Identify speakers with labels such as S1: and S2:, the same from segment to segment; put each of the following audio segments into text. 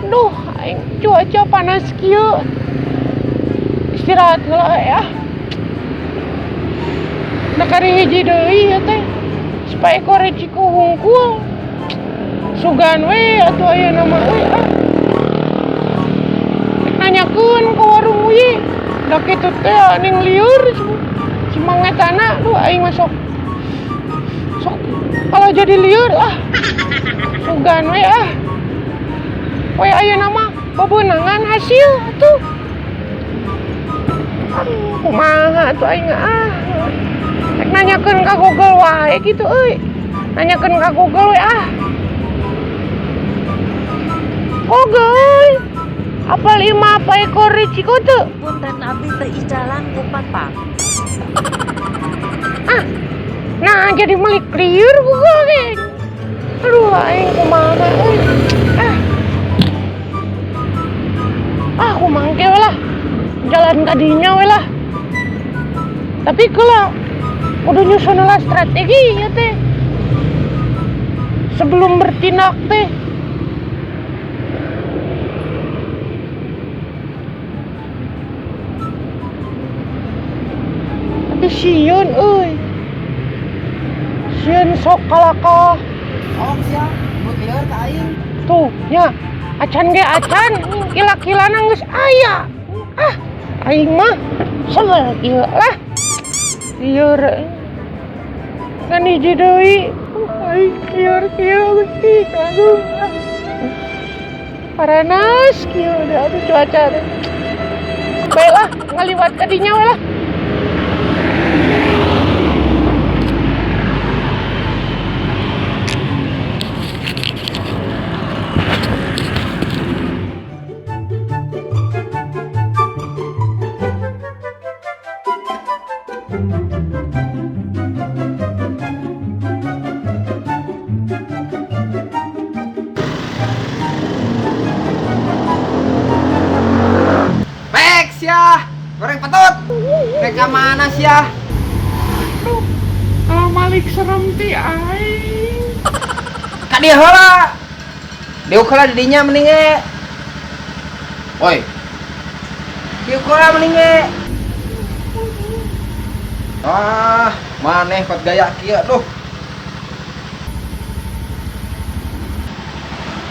S1: Duh, aing cuaca panas kieu. Istirahat heula ya. Nah, kari hiji deui ya teh. Supaya Recico hungkul. Sugan we atuh ayeuna mah euy ah. Rek nanyakeun ke warung uyi. Da kitu teh aning lieur si Mang etana, duh, aing mah sok sok kalau jadi lieur ah. Sugan we ah. Poe ayeuna mah bebenangan hasil atuh. Aduh, kumaha atuh aing ah. Rek nanyakeun ka Google wae kitu euy. Nanyakeun ka Google we ah. Google. Apal imah Pak Eko Recico teu?
S2: Punten, abdi teu icalan kupat, Pak.
S1: Ah. Nah, jadi melik lieur Google ge. Aduh, aing kumaha euy. Ah. Ah, kumaha we lah. Jalan kadinya we lah. Tapi kula kudu nyusun lah strategi ya teh. Sebelum bertindak teh. Tapi sieun euy. Sieun sok kalakah.
S3: Oh, sia, mun lieur ka aing.
S1: Tuh, nya. Acan ge acan, kila-kilana geus aya. Ah, aing mah sebel kieu lah. Lieur. Ngan hiji deui. Aing lieur kieu, Gusti Agung. Paranas kieu da aduh cuaca teh. Baiklah, ngaliwat ka dinya we lah.
S3: Pek sia, goreng patut. Rek ka mana sia?
S1: Aduh, kalau malik serem ti aing.
S3: Ka dieu heula. Diuk heula di dinya mending ge. Woi. Diuk heula mending ge. Ah, maneh kot gaya kieu duh.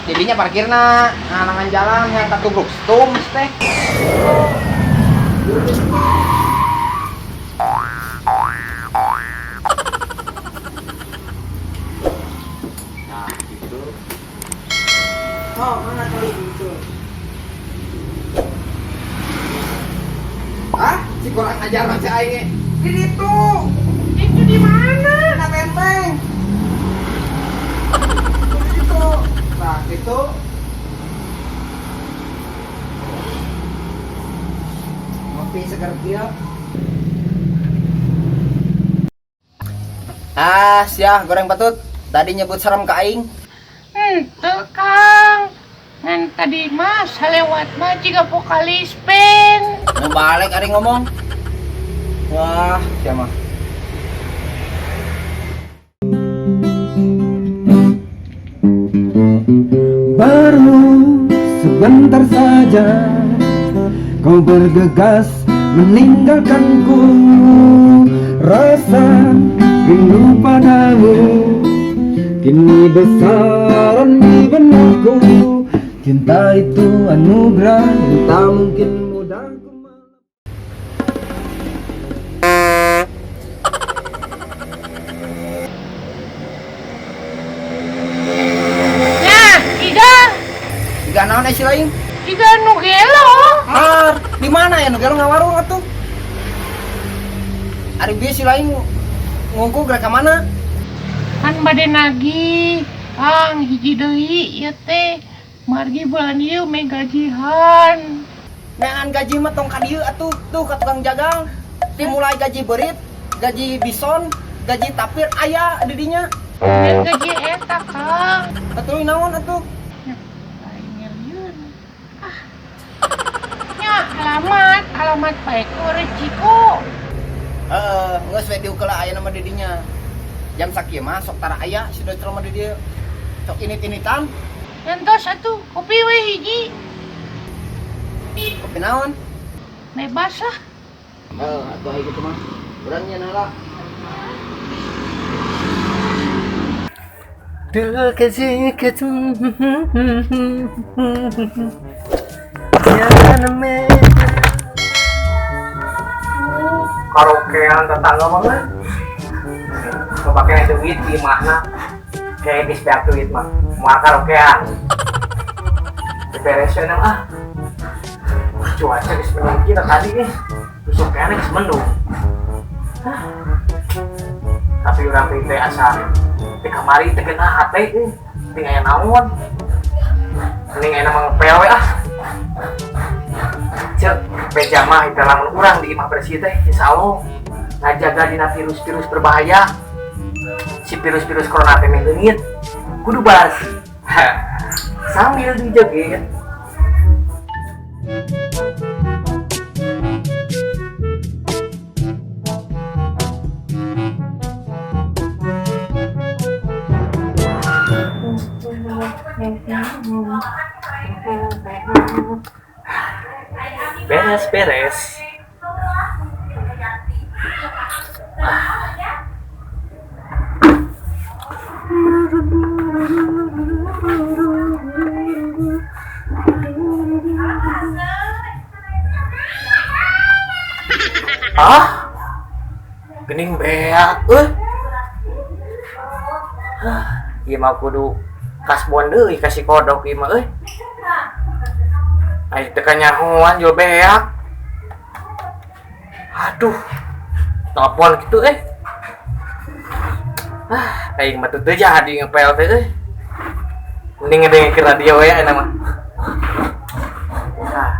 S3: Jadinya parkirna ngalangan jalan yang katubruk stum teh. Nah, gitu.
S4: Oh, mana kali itu?
S3: Ah, si kurang ajar mah si aing ge. Di ditu.
S1: Itu di mana?
S3: Na benteng. Di ditu. Nah, gitu. Ngopi seger kieu. Ah, sia goreng patut. Tadi nyebut serem ka aing.
S1: Henteu, Kang. Ngan tadi mah salewat mah jiga vokalis band.
S3: Mau balik ari ngomong. Wah, sia mah.
S5: Baru sebentar saja kau bergegas meninggalkanku. Rasa rindu padamu kini besaran di benakku. Cinta itu anugerah yang tak mungkin mudah ku
S1: Nya, iga,
S3: Iga naon eh si lain?
S1: Iga nu gelo.
S3: Mar, di mana ya nu gelo ngawarung atuh? Ari bieu si lain ngungkul gerak ka mana?
S1: Kan bade nagih, Kang, hiji deui ieu teh. Margi bulan ieu meh gajihan.
S3: Neangan gaji mah tong ka dieu atuh, tuh ka tukang jagal. Dimulai gaji berit, gaji bison, gaji tapir aya di dinya.
S1: Meh gaji eta, Kang.
S3: Atuh naon atuh?
S1: Nya, lain nyerieun. Ah. Nya, alamat, alamat bae ku Ciko.
S3: Heeh, geus we diukeula aya nama di dinya. Jam sakieu mah sok tara aya si docrol mah di dieu. Sok init-initan,
S1: Entos atuh, kopi we hiji.
S3: Kopi naon?
S1: Bebas lah.
S3: Heuh, atuh aya kitu mah. Urang nyeun heula.
S6: Karaokean tetangga mah kan kepake duit di mana kayak di spare duit mah mau karaokean beberesin ah cuaca geus mendung kita tadi nih besok kayaknya geus mendung. Tapi urang teh asa di kamari teh kena hate euy teu aya naon mending aya mah ngepel we ah cek beja mah itu lamun urang di imah bersih teh insyaallah ngajaga dina virus-virus berbahaya si virus-virus corona teh meh leungit kudu bersih sambil dijoget. Beres-beres. Ah, gening beak euy. Ah, ieu mah kudu kasbon deui ka si kodok ieu mah euy. Ai teu kanyahoan jual beak. Aduh, telepon kitu euy. Ah, aing mah teu jadi ngepel teh euy. Mending ngedengekeun radio we ayeuna mah. Ah.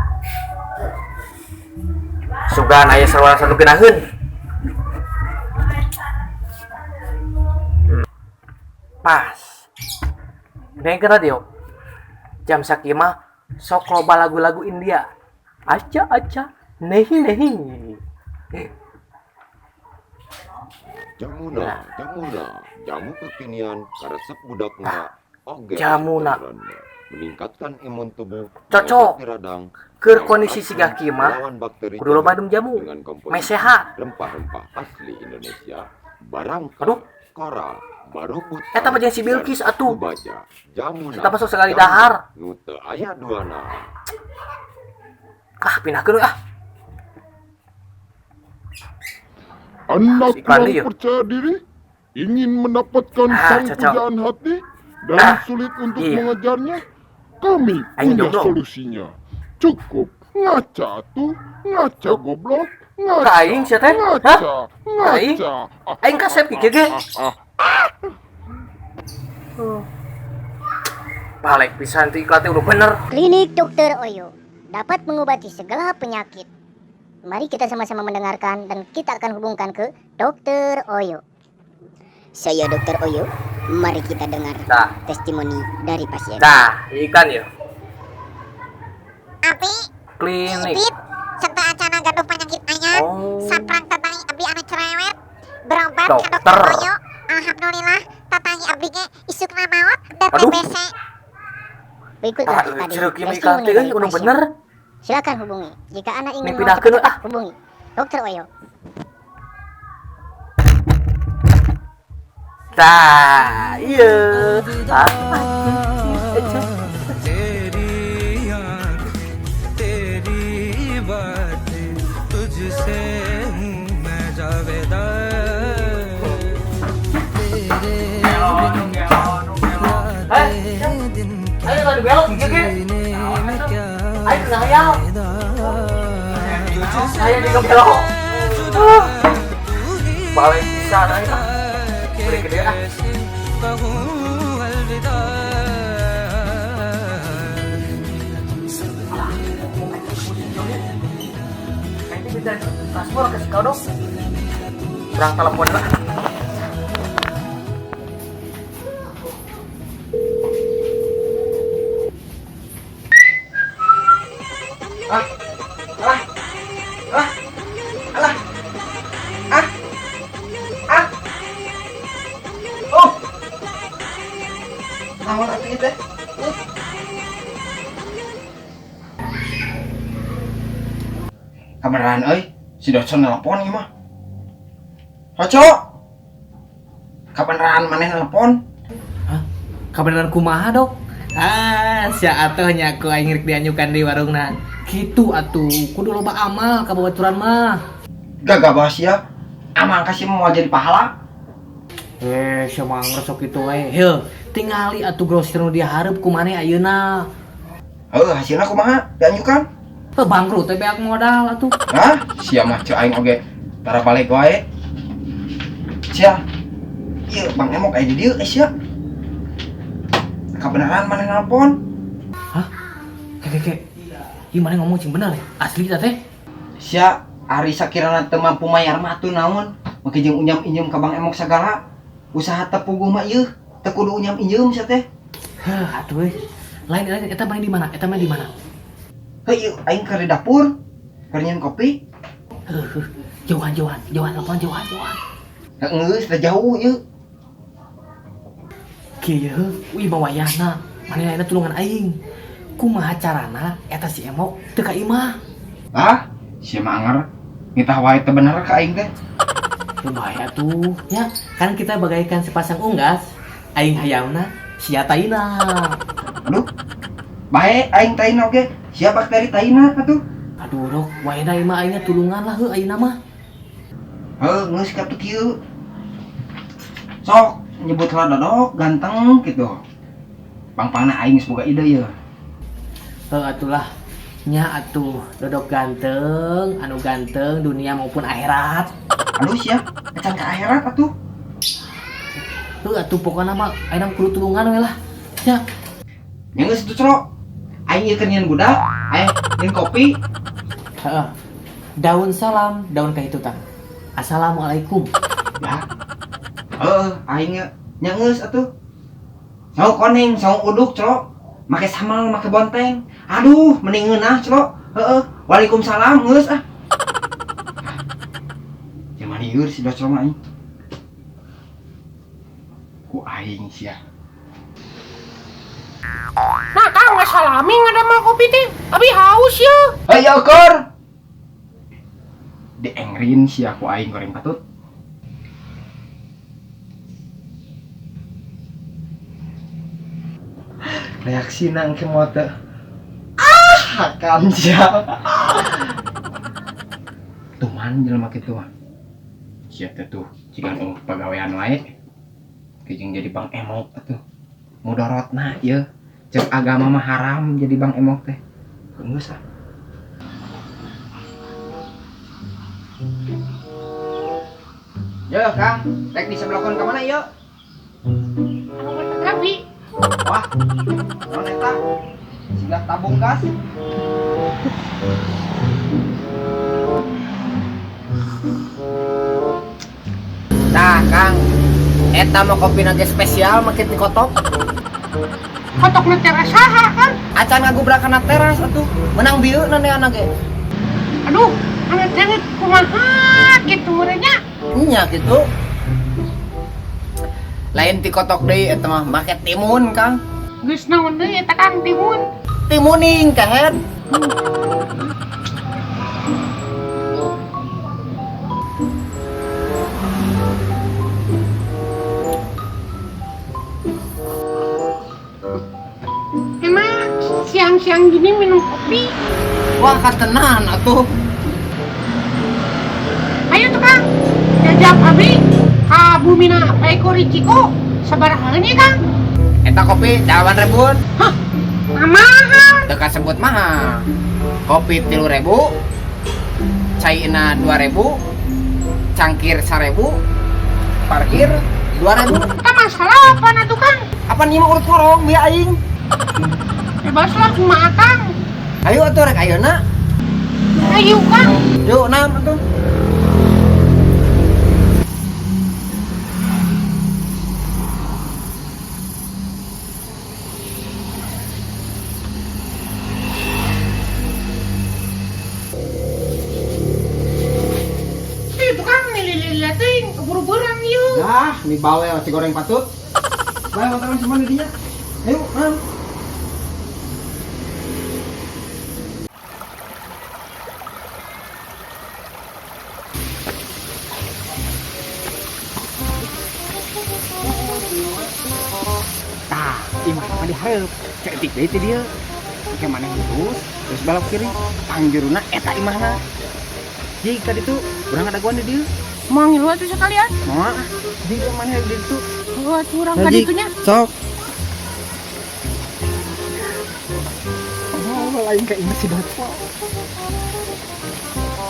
S6: Sugan aya saluran nu geunaheun. Pas. Dengekeun radio. Jam sakieu mah sok loba lagu-lagu India. Aca aca nehi nehi.
S7: Jamuna, jamuna, jamu kekinian karesep budakna oge
S6: Jamuna.
S7: Meningkatkan imun tubuh,
S6: Cocok.
S7: mengobati radang,
S6: Keur
S7: melawan
S6: kondisi
S7: racun,
S6: siga kieu mah
S7: melawan bakteri
S6: kudu loba
S7: jahat
S6: minum jamu.
S7: dengan komposisi
S6: Meh sehat.
S7: rempah-rempah asli Indonesia, barangka,
S6: Aduh.
S7: koral, barobutan,
S6: Eta mah jeung si Bilqis atuh.
S7: Baja, jamuna,
S6: Eta mah sok sakali
S7: jamu,
S6: dahar.
S7: nu teu aya duana.
S6: Ah, pindahkeun we ah.
S8: Anda
S6: Iklan
S8: kurang
S6: deui yeuh.
S8: percaya diri, ingin mendapatkan
S6: Ah,
S8: sang
S6: cocok.
S8: pujaan hati, dan
S6: Ah,
S8: sulit untuk
S6: iya.
S8: mengejarnya? Kami
S6: Aing
S8: punya
S6: jomblo.
S8: solusinya. Cukup ngaca tuh, ngaca goblok, ngaca,
S6: Ka aing sia teh?
S8: ngaca,
S6: Hah? Ka aing?
S8: ngaca. Ah,
S6: Aing kasep kieu ge.
S8: ah, ah.
S6: Balik pisan teh iklan teh udah bener.
S9: Klinik Dokter Oyo dapat mengobati segala penyakit. Mari kita sama-sama mendengarkan dan kita akan hubungkan ke Dokter Oyo. Saya Dokter Oyo, mari kita dengar
S6: Tah,
S9: testimoni dari pasien.
S6: tah, iklan ya.
S10: Abi,
S6: Klinik.
S10: Ipit, serta acana gaduh penyakit anyar,
S6: Oh.
S10: saprang tatangi abdi anu cerewet, berobat ka
S6: Dokter.
S10: dokter Oyo, alhamdulillah tatangi abdi ge isukna maot dan
S6: Aduh.
S10: TBC.
S9: Berikutlah
S6: Ah,
S9: tadi
S6: jeruk ieu mah iklan
S9: testimoni
S6: teh
S9: dari
S6: euy, udah
S9: pasien.
S6: bener.
S9: Silakan hubungi. Jika Anda ingin
S6: Ini
S9: mau
S6: pindahkeun
S9: cepat-cepat,
S6: ah.
S9: hubungi Dokter Oyo.
S6: Tah, iya. Ah. Ayo tadi belok gitu ge. Ayo kena hayal. Ayo di belok. Balik bisa ayo. Beli gede ah. Ini bisa transfer ke si kau dong. Kurang telepon lah.
S3: Ah, alah, alah, alah, ah, ah, oh, naon atuh ieu teh? Kabeneran euy, si Docon nelpon ieu mah. Hoco, kabeneran maneh nelpon?
S6: Hah? Kabeneran kumaha, Dok? Ah, sia atuh nya ku aing rek dianyukan di warungna. Gitu atuh, kudu loba amal ka babaturan mah.
S3: Gagah bahas ya, amal kasih mau jadi pahala.
S6: Sia mah ngeresok kitu wae. Heuh, tingali atuh grosir nu dihareup ku maneh ayeuna.
S3: Heuh, hasilna kumaha? Dianyukan?
S6: Heuh, bangkrut teh beak modal atuh.
S3: Hah? Sia mah ceu aing oge tara balik wae. Sia. Ieu Bang Emok aya di dieu sia. Kabeneran maneh nelpon?
S6: Hah? Ke ke. Ieu maneh ngomong cing bener ya? Asli ta teh?
S3: Sia, ari sakirana teu mampu mayar mah atuh naon? Make jeung unyam-injem ka Bang Emok sagala. Usaha teu puguh mah ieu, teu kudu unyam-injem sia teh.
S6: Heuh, atuh euy. Lain lain eta maneh di mana? Eta maneh di mana?
S3: Heuh, ieu aing keur di dapur, keur nyieun kopi.
S6: Heuh, jauhan jauhan, jauhan telepon jauhan jauhan.
S3: Heuh, geus teu jauh ieu.
S6: Kieu heuh, wih mah wayahna. Maneh ayeuna tulungan aing. Kumaha carana eta si Emok teu ka imah?
S3: Ah, sia mah anger. Nitah wae teu bener ka aing teh.
S6: Teu bae atuh, nya. Kan kita bagaikan sepasang unggas, aing hayamna, sia taina.
S3: Aduh. Bae aing taina oge, sia bakteri taina atuh.
S6: Aduh, Dok, wayahna ieu mah aingna tulungan lah heuh ayeuna mah.
S3: Heuh, geus katuh kieu. Sok nyebut lah Dodok ganteng gitu. Pangpangna aing geus boga ide ieu.
S6: Heuh atulah nya atuh Dodok ganteng, anu ganteng dunia maupun akhirat.
S3: Aduh sia, acan ka akhirat atuh.
S6: Heuh atuh pokona mah ayeuna kudu tulungan we lah. Nya.
S3: Nya geus atuh Cro. Aing ieu keur nyieun budak, aing nyieun kopi.
S6: Heeh. Daun salam, daun kahitutan. Assalamualaikum.
S3: Ya. Heeh, aing nya geus atuh. Saung koneng, saung uduk, Cro. Make sambal, make bonteng. Aduh, mending ngeunah, Cro. Heeh. Waalaikumsalam geus ah. Jangan lieur si Docro mah aing. Ku aing sia.
S1: Nah, Kang, nggak salami ngadamel kopi teh. Abi haus ya.
S3: Ayo, Kor. Diengrin sia ku aing goreng patut. Reaksi nang ke moto. Ah, hakam sia. Tuman jelema kitu mah. Sia teh tuh jiga nu pagawean wae. Kijing jadi Bang Emok atuh. Mudorotna ieu. Cek agama mah haram jadi Bang Emok teh. Geus ah. Yo, Kang, rek diseblokeun ka mana ieu?
S1: Anu mah terapi.
S3: Wah, naon eta? Siga tabung gas.
S6: Tah, Kang. Eta mah kopi nage spesial make ti kotok.
S1: Kotok na teras saha, Kang?
S3: Acan ngagubrakan na teras atuh. Menang bieu neneana ge.
S1: Aduh, anu teh kumaha kitu meureunnya?
S3: Nya kitu. Lain ti kotok deui eta mah make timun, Kang.
S1: Geus naon deui eta Kang timun?
S3: Timuning kehed.
S1: Emang siang-siang gini minum kopi?
S3: Wah, katenan atuh.
S1: Ayo tuh Kang. Jajak abi ka bumina Pak Eko Riciko sabaraha nya Kang?
S3: Eta kopi 8 ribuan.
S1: Hah, mahal.
S3: Teu kasebut mahal. Kopi 3.000, caina 2.000, cangkir 1.000, parkir 2.000.
S1: Kita masalah apa atuh Kang?
S5: Apa nih mah urut ngorong biar aing.
S1: Bebas lah kumaha Kang.
S5: Ayo atuh rek ayeuna.
S1: Ayo Kang.
S5: Yuk nam atuh.
S1: Itu Kang nilai teuing keburu beurang yeuh.
S5: Dah, mie bawel nasi goreng patut. Bae makanan semua di dinya. Ayo, nam.
S3: Tah, imah mah dihareup. Cetik deui ti dieu. Engke maneh lurus, terus belok kiri, pangjuruna eta imahna. Jika ditu urang ada di dieu.
S1: Mau ngilu atuh sekalian.
S3: Moal ah. Jika maneh di ditu.
S1: Oh, atuh urang ka ditunya.
S5: Sok.
S3: Oh, lain ka imah si Dotpo.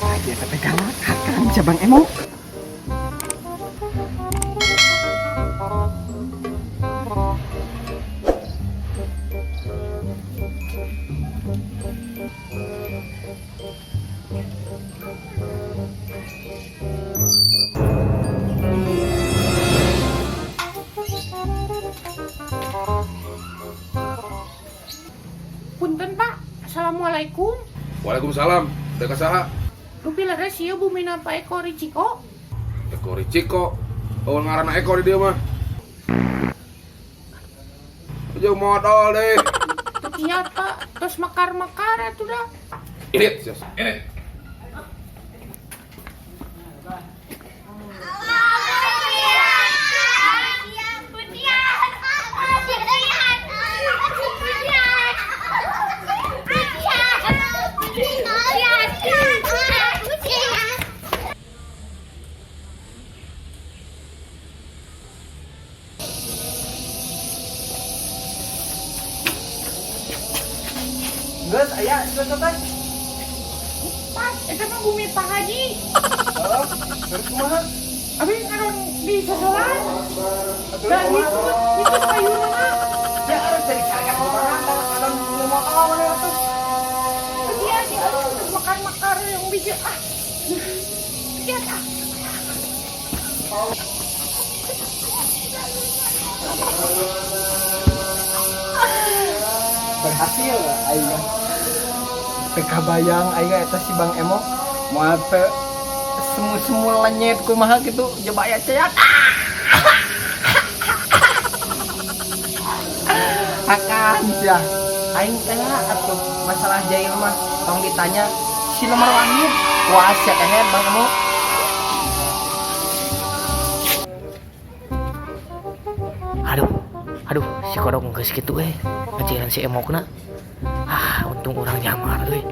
S3: Aja eta teh galak, akang cabang emok.
S1: Punten Pak. Assalamualaikum.
S11: Waalaikumsalam. Dek saha?
S1: Dupi leres ieu bumina Pak Eko Riciko.
S11: Eko Riciko. Oh, ngaranna Eko di dieu mah. Jeung modal deh.
S1: Teu kiat Pak, tos mekar-mekar atuh dah.
S11: Irit, sia. Irit.
S5: Geus aya geus teh.
S1: Pas, eta mah bumi Pak Haji.
S5: Heeh. Terus kumaha?
S1: Abi ngaron di sosolan. Da ikut, ikut payuna.
S5: Ya harus dari carikan kumaha tah ngadon motor mana atuh.
S1: Iya sih, aduh, terus mekar-mekar yang biji ah. Kiat ah.
S5: Berhasil aing. Teu kabayang aing eta si Bang Emok moal teu semu-semu lenyet kumaha gitu coba aya ceak. Akan sia. Aing teh atuh masalah jail mah tong ditanya si nomor wahid. Puas ya kehed Bang Emok.
S6: Aduh, aduh, si kodok geus kitu eh. Ngajian si emokna. Ah, untung urang nyamar euy.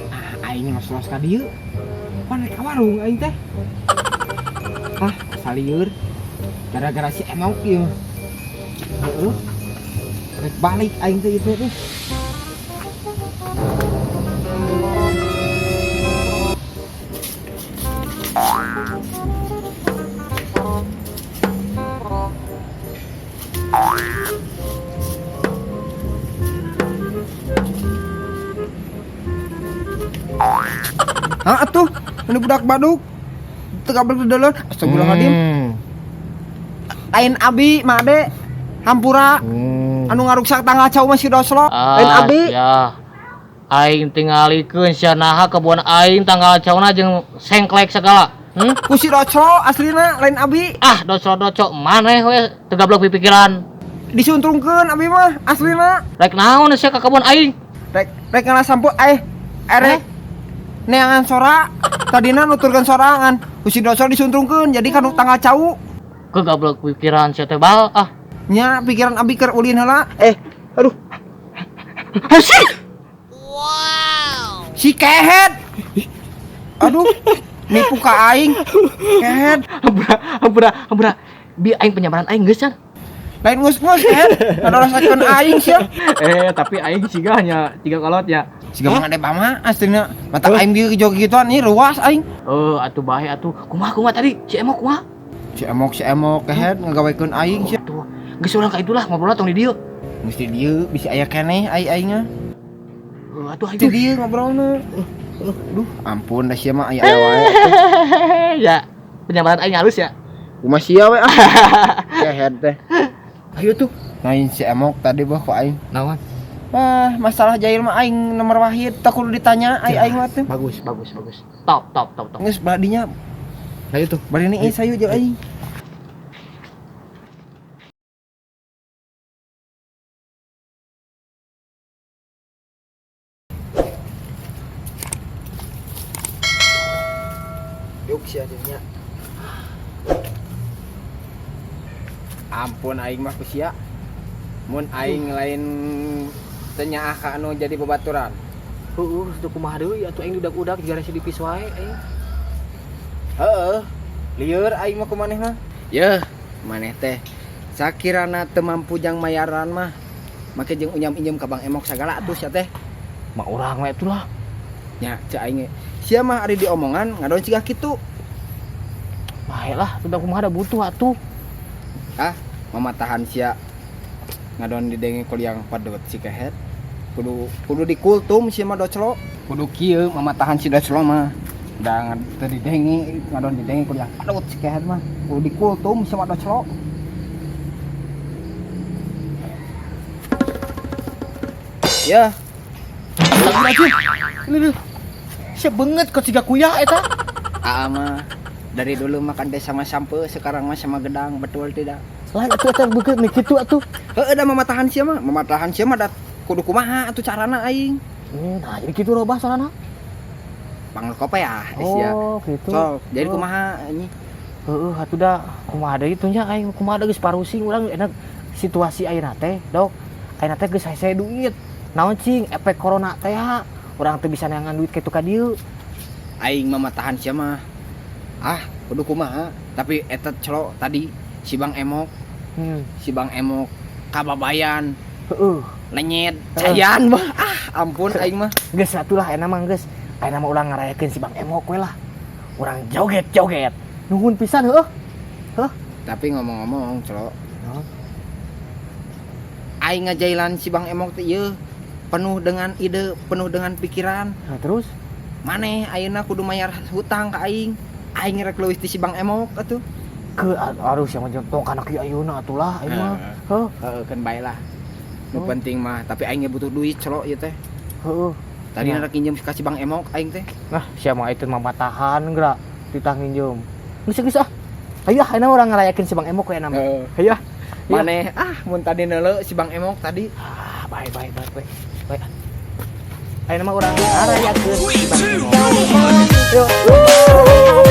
S3: Ah, aing los-los ka dieu. Pan rek ka warung aing teh. Ah, salieur. Gara-gara si Emok ieu. Heeh. Rek balik aing teh ieu teh.
S5: Hah atuh, ini budak baduk. Teu kabel di. Astagfirullahaladzim. Lain abi, made. Hampura. Anu ngaruksak tanggal cau mah si Doslo. Lain abi.
S6: Ya. Aing tingalikeun sia naha kebun aing tanggal cauna jeung sengklek segala.
S5: Ku si Doclo aslina lain abi.
S6: Ah, doclo-doclo maneh we teu gablok pipikiran.
S5: Disuntrungkeun abi mah aslina.
S6: Rek naon sia ka kebon aing?
S5: Rek rek ngala sampo erek neangan sora. Tadina nuturkeun sorangan. Ku si Doclo disuntrungkeun jadi kanu tanggal cau.
S6: Kegablok pikiran sia teh bal ah.
S5: Nya pikiran abi keur ulin heula. Aduh.
S6: Heusi.
S5: Wow. Si kehed. Aduh, nipu ka aing. Kehed.
S6: Hampura, hampura, hampura. Bi aing penyamaran aing geus can.
S5: Lain ngus-ngus kehed. Ngadarosakeun aing sia.
S3: Tapi aing siga nya tiga kolot ya.
S5: Siga mah ngade pama aslina. Mata aing bieu gituan nih ruas aing.
S6: Atuh bae atuh. Kumaha kumaha tadi? Si Emok kumaha?
S5: Si Emok kehed ngagawekeun aing sia.
S6: Tuh, geus urang ka itulah ngobrolna tong di dieu.
S5: Geus di dieu bisi aya keneh ai aingna.
S6: Atuh aing
S5: di dieu ngobrolna. Duh, ampun dah sia mah aya wae.
S6: Ya, penyamaran aing halus ya.
S5: Kumaha sia we ah. Kehed teh. Ayo tuh. Lain si Emok tadi bah ku aing.
S6: Naon?
S5: Wah, masalah jail mah aing nomor wahid tak kudu ditanya ai aing mah tuh.
S6: Bagus, bagus, bagus. Top, top, top, top.
S5: Geus badinya.
S6: Ayo tuh.
S5: Bari ni sayu jeung aing. Yuk sia jadinya. Ampun aing mah ku sia. Mun aing lain teu nyaah ka anu jadi babaturan.
S6: Heueuh, teu kumaha deui atuh aing udag-udag jiga residipis wae aing.
S5: Heeh. Lieur aing mah ku maneh mah. Yeuh, maneh teh sakirana teu mampu jang mayaran mah make jeung unyam-injem ka Bang Emok sagala atuh sia teh.
S6: Mah urang we atuh lah.
S5: Nya ceu aing ge. Sia mah ari diomongan ngadon siga kitu.
S6: Bae lah, udah kumaha da butuh atuh.
S5: Ah, mamatahan sia ngadon didenge kuliang padot si kehed. Kudu dikultum sia mah doclo. Kudu kieu mamatahan si doclo mah. Da teu didenge ngadon didenge kuliang padot si kehed mah. Kudu dikultum sia mah doclo. Ya.
S6: Leuh. Sia beungeut kok siga kuyah eta.
S5: Aa mah dari dulu makan teh sama sampe, sekarang mah sama gedang, betul tidak?
S6: Lain atuh eta beungeut nih kitu atuh.
S5: Heueuh da mamatahan sia mah, mamatahan sia mah da kudu kumaha atuh carana aing.
S6: Nah jadi kitu robah soalna.
S5: Panglu kope ya, sia.
S6: Oh, gitu.
S5: Sok, jadi kumaha anjing?
S6: Heueuh atuh da kumaha deui tuh nya aing kumaha da geus parusing urang enak situasi ayeuna teh, Dok. Ayeuna teh geus hese duit. Naon cing efek corona teh ya. Urang teu bisa neangan duit kitu ka dieu.
S5: Aing mah matahan sia mah. Ah, kudu kumaha? Tapi eta celo tadi si Bang Emok. Si Bang Emok kababayan.
S6: Heeh.
S5: Lenyet, cayan mah. Ah, ampun aing mah.
S6: Geus atuh lah ayeuna mah geus. Ayeuna mah urang ngarayakeun si Bang Emok we lah. Urang joget-joget. Nuhun pisan heueuh. Heuh.
S5: Tapi ngomong-ngomong, celo.
S6: Naon?
S5: Aing ngajailan si Bang Emok teh ieu penuh dengan ide, penuh dengan pikiran.
S6: Nah, terus
S5: maneh ayeuna kudu mayar hutang ka aing. Aing rek leuwih ti si Bang Emok atuh.
S6: Ke aduh sia mah tong kana kieu ayeuna atuh lah aing mah. Heuh.
S5: Heeh, keun bae lah. Nu penting mah tapi aing ge butuh duit celo ieu teh.
S6: Heeh.
S5: Tadi rek nginjem ka si Bang Emok aing teh.
S6: Nah, sia mah itu mah matahan geura titah nginjem. Geus geus ah. Hayu ah ayeuna urang ngarayakeun si Bang Emok we ayeuna mah.
S5: Heeh.
S6: Hayu ah.
S5: Maneh ah mun tadi neuleuh si Bang Emok tadi.
S6: Ah, bae bae bae bae. Bae. Ayeuna mah urang ngarayakeun si Bang Emok. Yuk.